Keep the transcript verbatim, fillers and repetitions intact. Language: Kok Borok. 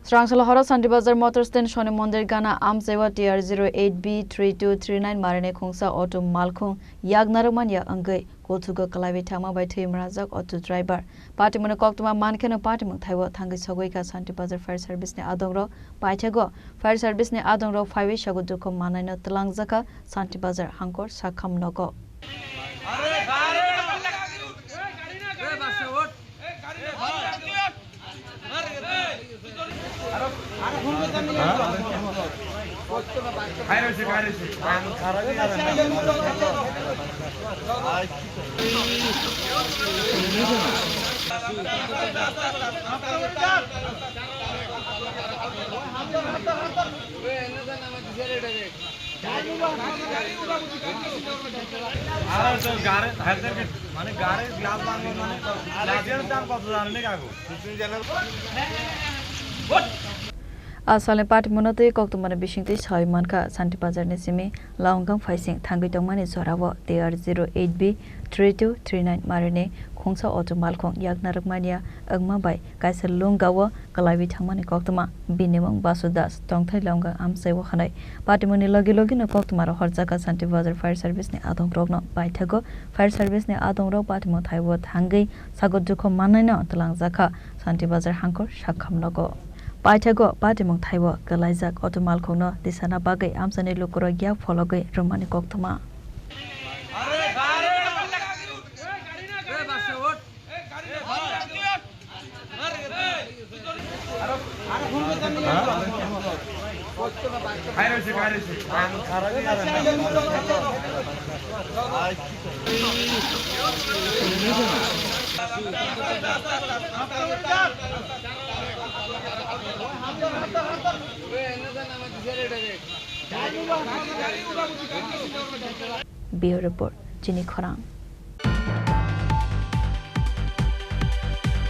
Chwrangsalo horo Santi Bazar Motor Stand Shoni Mondir gana amchaiwa T R zero eight B three two three nine marini khungsa auto malkhung yak narwkmani yak wngwi kuthugo kwlaiwi thangma bai thwi mwnajak auto driver. Patimungni koktwma mankheno patimung thaibo thangwi sogwi kha Santi Bazar Fire Service ni adongrok. Paithago Fire Service ni adongrok phaiwi sago dukhu mannaino twlangjakha Santi Bazar hangkor sakham nogo. Aro to gare, hajar ke, mane gare glass banglo mane, glass er dam koto jano ni kaku? Asalni patimungno twi koktwmani bisingtwi sawi mankha, Santi Bazar ni simi Laonggang phaising thangwi tongmani jorao T R zero eight B three two three nine marini khungsa auto malkhung yak narwkmani ya wngma bai kaisa lungao kwlaiwi thangmani koktwma. Bini mung Basu Das, tongthai Laonggang amchaiwo hwnwi. Patimungni logi logino koktwmarok horjakha Santi Bazar Fire Service ni adongrokno. Paithago Fire Service ni adongrok patimung thaibo thangwi sago dukhu mannaino twlangjakha Santi Bazar hangkor sakham nogo. Paithago patimung thaibo kwlaijak auto malkhungno tisana bagwi amchaini lukurok yak phologwi rwmani koktwma. Bureau Report, Chini Khorang.